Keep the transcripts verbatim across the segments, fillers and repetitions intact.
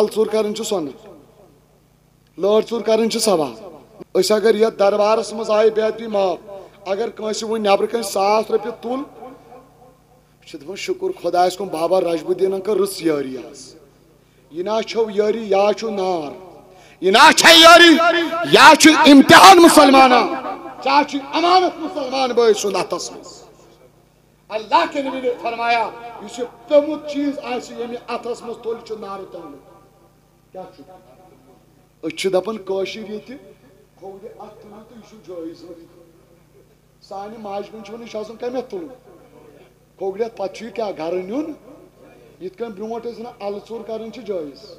لٲر ژوٗر کرٕنۍ چھِ سۄنہٕ، لٲر ژوٗر کرٕنۍ چھِ ثواب۔ أسۍ اگر یتھ دربارس منٛز آیہِ بے ادبی معاف، اگر کٲنٛسہِ وۄنۍ نٮ۪برٕ کنہِ ساس رۄپیہِ تُل، چھِ دپان، "شُکُر خۄدایس کُن، بابا رجب الدینن کٔر رٕژ یٲری آز۔" یہِ نہ چھو یٲری، یا چھُ نار۔ یہِ نہ چھے یٲری، یا چھُ امتحان مسلمانن، یا چھُ امانت مسلمان بٲے سُنٛد اتھس منٛز۔ اللہ کے نبی نے فرمایا، یُس یہِ پیوٚمُت چیٖز آسہِ، ییٚمہِ اتھس منٛز تُلہِ، چھُ نارٕ تَلُن۔ کیٛاہ چھُ؟ أسۍ چھِ دپان کٲشِر ییٚتہِ، کھوورِ اتھ تُلِو تہٕ یہِ چھُ جٲیز۔ سانہِ ماجہِ بیٚنہِ چھِ ونان، یہِ چھُ آسان کمہِ اتھٕ تُلُن؟ کھوورِ اتھٕ، پتہٕ چھُ یہِ کیٛاہ گرٕ نیُن؟ یِتھ کٔنۍ برونٛٹھ ٲسۍ ونان، الہٕ ژوٗر کرٕنۍ چھِ جٲیز۔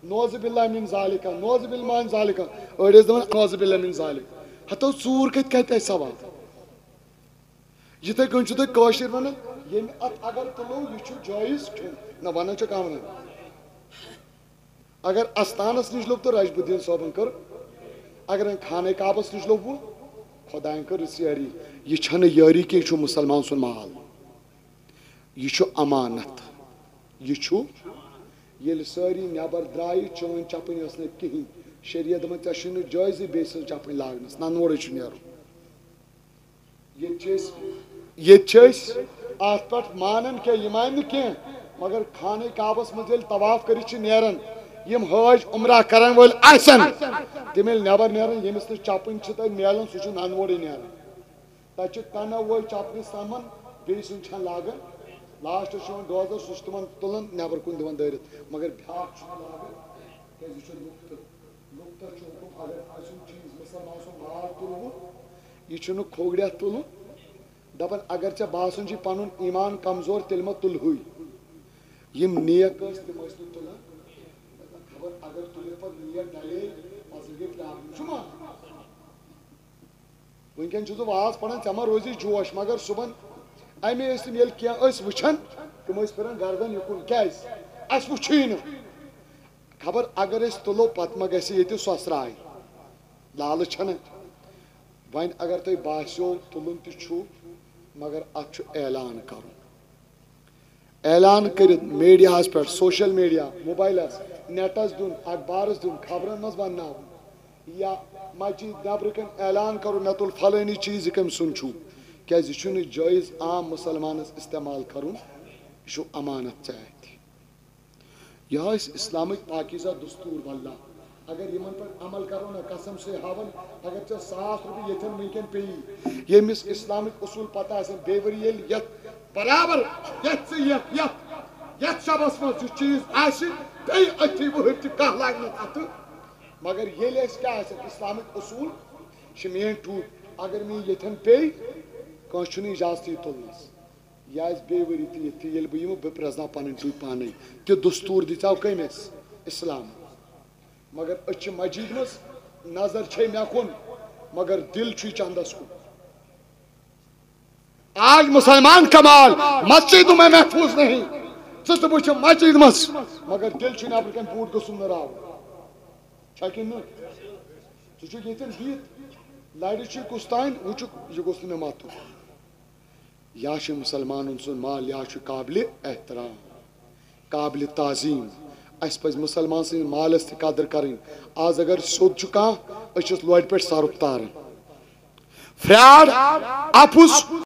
نعوذ باللہ من ذالکہ، نعوذ باللہ من ذالکہ۔ أڑۍ ٲسۍ دپان، نعوذ باللہ من ذالک۔ ہتو ژوٗر کتہِ کتہِ آسہِ ثواب؟ یِتھے کٔنۍ چھُ تُہۍ کٲشِر ونان، ییٚمہِ اتھ اگر تُلو، یہِ چھُ جٲیز کھیوٚن۔ نہ، ونان چھِ کانٛہہ ونان۔ اگر استانس نِش لوٚب تہٕ رجب الدین صٲبن کٔر، اگر خانہ کعبس نِش لوٚب وۄنۍ، خۄداین کٔر رٕژ یٲری۔ یہِ چھنہٕ یٲری کینٛہہ، یہِ چھُ مسلمان سُنٛد مال، یہِ چھُ امانت، یہِ چھُ۔ ییٚلہِ سٲری نٮ۪بر درٛایہِ، چٲنۍ چپٕنۍ ٲس نہٕ کِہیٖنۍ، شریعت دپان، ژےٚ چھُے نہٕ جٲیزٕے بیٚیہِ سٕنٛز چپٕنۍ لاگنس، ننہٕ وورے چھُ نیرُن۔ ییٚتہِ چھِ أسۍ، ییٚتہِ چھِ أسۍ اتھ پٮ۪ٹھ مانان کینٛہہ، یہِ مانہِ نہٕ کینٛہہ، مگر خانہ کعبس منٛز ییٚلہِ طواف کٔرِتھ چھِ نیران، یِم حٲج عمرہ کرن وٲلۍ آسن، تِم ییٚلہِ نٮ۪بر نیران، ییٚمِس نہٕ چپٕنۍ چھِ تتہِ میلان، سُہ چھُ ننہٕ وورٕے نیران۔ تتہِ چھِ کنو وٲلۍ چپنہِ سمان، بیٚیہِ سُنٛد چھَنہٕ لاگان۔ لاسٹس چھُ یِوان ڈوزر، سُہ چھُ تِمن تُلان، نٮ۪بر کُن دِوان دٲرِتھ، مگر بیٛاکھ چھُنہٕ لاگان، کیٛازِ یہِ چھُ لُکھ تہٕ لُکھ تہٕ چھُ حُکُم، اگر کٲنٛسہِ ہُنٛد چیٖز مسلمان سُنٛد مال تُلوُ، یہِ چھُنہٕ کھوگڑِ اَتھ تُلُن۔ دَپان، اگر ژےٚ باسان چھُے پَنُن ایٖمان کمزور، تیٚلہِ مہ تُلہُے۔ یِم نیک ٲسۍ، تِم ٲسۍ نہٕ تُلان۔ دَپان، خبر اگر تُلِتھ پَتہٕ نیت ڈَلے، پَتہٕ گٔے پرٛابلِم۔ چھُ ما؟ وٕنکٮ۪ن چھُس بہٕ واز پَران، ژےٚ ما روزی جوش، مگر صُبحن اَمے ٲسۍ تِم ییٚلہِ کینٛہہ ٲسۍ وٕچھان، تِم ٲسۍ پھِران گردن یُکُن۔ کیٛازِ؟ اَسہِ وٕچھُے نہٕ۔ خبر اگر أسۍ تُلو، پتہٕ ما گژھِ ییٚتہِ سۄسراے؟ لالچ چھنہ۔ وۄنۍ اگر تۄہہِ باسیو تُلُن تہِ چھُ، مگر اتھ چھُ اعلان کرُن۔ اعلان کٔرِتھ میڈیاہس پٮ۪ٹھ، سوشل میڈیا، موبایلس، نیٹس دیُن، اخبارس دیُن، خبرن منٛز ونناوُن، یا مسجد نٮ۪برٕ کنۍ اعلان کرُن، مےٚ تُل فلٲنی چیٖز، یہِ کٔمۍ سُنٛد چھُ؟ کیٛازِ یہِ چھُنہٕ جٲیز عام مسلمانس استعمال کرُن۔ یہِ چھُ امانت ژےٚ اتھِ۔ یہِ ٲسۍ اسلامٕکۍ پاکیزہ دستور۔ واللہ، اگر یِمن پٮ۪ٹھ عمل کرو نا، قسم سے ہاون، اگر ژےٚ ساس رۄپیہِ ییٚتھٮ۪ن وٕنکٮ۪ن پیٚیی، ییٚمِس اسلامٕکۍ اصوٗل پتہ آسن، بیٚیہِ ؤری ییٚلہِ یتھ برابر، یتھ ژٕ یتھ، یتھ، یتھ شبس منٛز یہِ چیٖز آسہِ، بیٚیہِ أتھی وٕہٕرۍ تہِ کانٛہہ لاگہِ نہٕ اتھٕ۔ مگر ییٚلہِ اَسہِ کیٛاہ آسن اسلامٕکۍ اصوٗل، یہِ چھِ میٲنۍ ٹوٗپۍ، اگر مےٚ یہِ ییٚتھٮ۪ن پیٚیہِ، کٲنٛسہِ چھُنہٕ اجازتٕے یہِ تُلنس۔ یہِ آسہِ بیٚیہِ ؤری تہِ ییٚتھی، ییٚلہِ بہٕ یِمہٕ، بہٕ پرٛزناو پنٕنۍ ٹوٗپۍ پانے۔ تہِ دستور دِژاو کٔمۍ اَسہِ؟ اسلام۔ مگر أسۍ چھِ مسجد منٛز، نظر چھے مےٚ کُن، مگر دل چھُے چندس کُن۔ آج مسلمان کا مال مسجدوں میں محفوظ نہیں۔ ژٕ تہٕ بہٕ چھِ مسجد منٛز، مگر دل چھُ نٮ۪برٕ کنۍ بوٗٹ گوٚژھُم نہٕ راوُن۔ چھا کِنہٕ نہٕ؟ ژٕ چھُکھ ییٚتٮ۪ن بِہِتھ، لرِ چھُے کُس تام، وٕچھُکھ، یہِ گوٚژھ نہٕ مےٚ مَتُن۔ یا چھُ مُسلمانن سُنٛد مال، یا چھُ قابلِ احترام، قابلِ تعظیٖم۔ اَسہِ پَزِ مُسلمان سٕنٛدِس مالَس تہِ قدٕر کَرٕنۍ۔ آز اگر سیوٚد چھُ کانٛہہ، أسۍ چھِس لورِ پٮ۪ٹھ سَرُپھ تاران۔ فراڈ، اَپُز،